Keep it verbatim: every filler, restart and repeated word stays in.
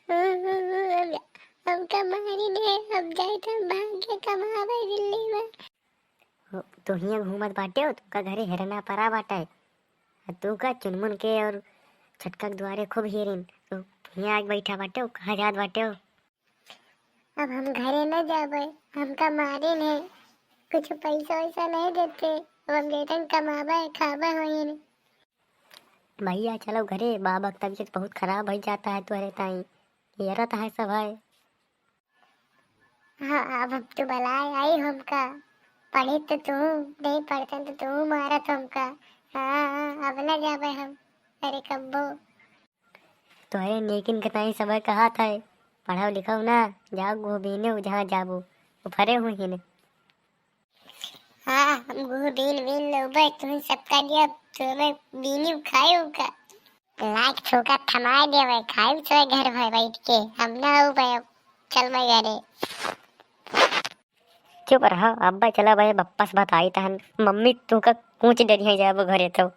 हम, हमका मारी ने, हम जाइत हम भाग के कमावे दिल्ली में। हो, तो हियाँ घूमत बाटे हो, तुमका घरे हेरना परा बाटे। आ तू का चुनमुन के और छोटका के दुआरे खूब हेरिन, तो हियाँ आके बैठा बाटे हो, कहाँ जात बाटे हो? अब हम घरे न जाबे, हमका मारिन है, कुछ पैसा वैसा नहीं देते, अब हम जैतन कमाबे खाबे होइने। भैया चलो घरे, बाबा की तबीयत बहुत खराब हो जाता है तोहरे ताई, हेरत है सब है। हाँ, अब हम तो बलाए आई हमका, पढ़े तो तू नहीं पढ़तन तो तू मारत हमका। हाँ, हाँ, अब न जाबे हम, अरे कब्बो। तोहरे नेकिन के ताई सब कहा था, पढ़ाओ लिखाओ ना, जाओ घूमिने जहाँ जाबो, वो फरे हुए ही ने। हाँ, हम गुहू बीन बीन लेबे, तुम सबका दिया, तुम्हें बीनी खाए का। लाख छोका थमाए देवे, खाए सोए घर भर बैठ के, हम ना हो पाए, चल मैं घरे। चुप रहो, अब्बा चला भाई, वापस बताई तहन, मम्मी तू का कूच डरिया जाबो घरे तो।